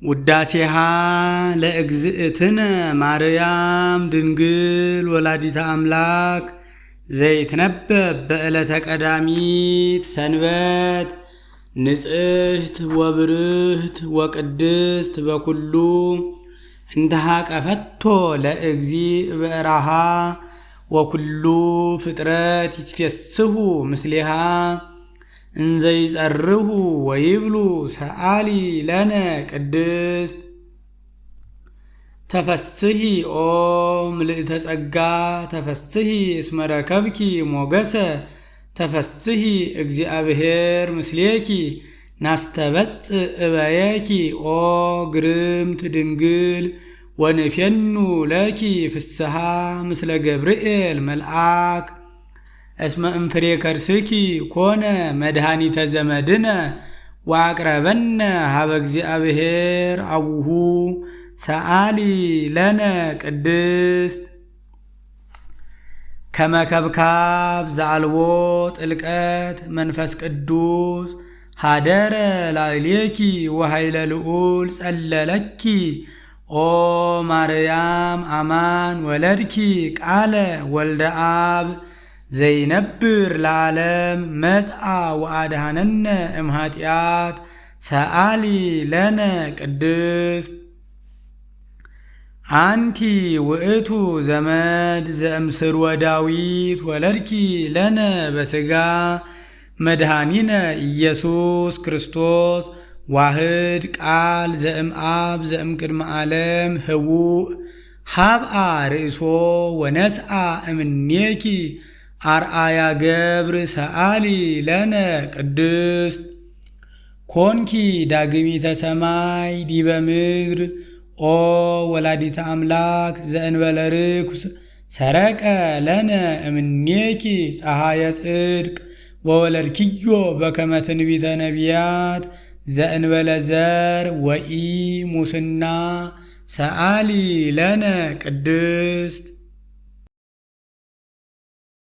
ውዳሴሃ ለእግዝእትነ ማርያም ድንግል ወላዲተ አምላክ ዘይትነበብ በዕለተ ቀዳሚት ሰንበት ንጽሕት ወብርህት ወቅድስት በኩሉ እንተሃቀፈቶ ለእግዚእ በረሃ ወኩሉ ፍጥረት ይትፌስሑ ምስሌሃ እንዘ ይጸርሁ ወይብሉ ሰአሊ ለነ ቅድስት። ተፈስሂ ኦ ምልእተ ጸጋ፣ ተፈስሂ እስመ ረከብኪ ሞገሰ፣ ተፈስሂ እግዚአብሔር ምስሌኪ፣ ናስተበጽእ እበየኪ ኦ ግርምት ድንግል፣ ወንፌኑ ለኪ ፍስሃ ምስለ ገብርኤል መልአክ፣ እስመ እምፍሬ ከርስኪ ኮነ መድኃኒተ ዘመድነ ወአቅረበነ ሀበ እግዚአብሔር አቡሁ፣ ሰአሊ ለነ ቅድስት። ከመከብካብ ዘአልቦ ጥልቀት መንፈስ ቅዱስ ሀደረ ላዕሌኪ ወኃይለ ልዑል ጸለለኪ፣ ኦ ማርያም አማን ወለድኪ ቃለ ወልደ አብ ዘይነብር ለዓለም መጽአ ወአድኀነነ እምኃጢአት፣ ሰአሊ ለነ ቅድስት። አንቲ ውእቱ ዘመድ ዘእምስርወ ዳዊት ወለድኪ ለነ በሥጋ መድኃኒነ ኢየሱስ ክርስቶስ ዋህድ ቃል ዘእምአብ ዘእምቅድመ ዓለም ህቡእ ሀብአ ርእሶ ወነስአ እምኔኪ አርአያ ገብር፣ ሰአሊ ለነ ቅድስት። ኮንኪ ዳግሚተ ሰማይ ዲበ ምድር ኦ ወላዲተ አምላክ ዘእንበለ ርኩስ፣ ሰረቀ ለነ እምኔኪ ፀሐየ ጽድቅ ወወለድኪዮ በከመ ትንቢተ ነቢያት ዘእንበለ ዘር ወኢ ሙስና፣ ሰአሊ ለነ ቅድስት።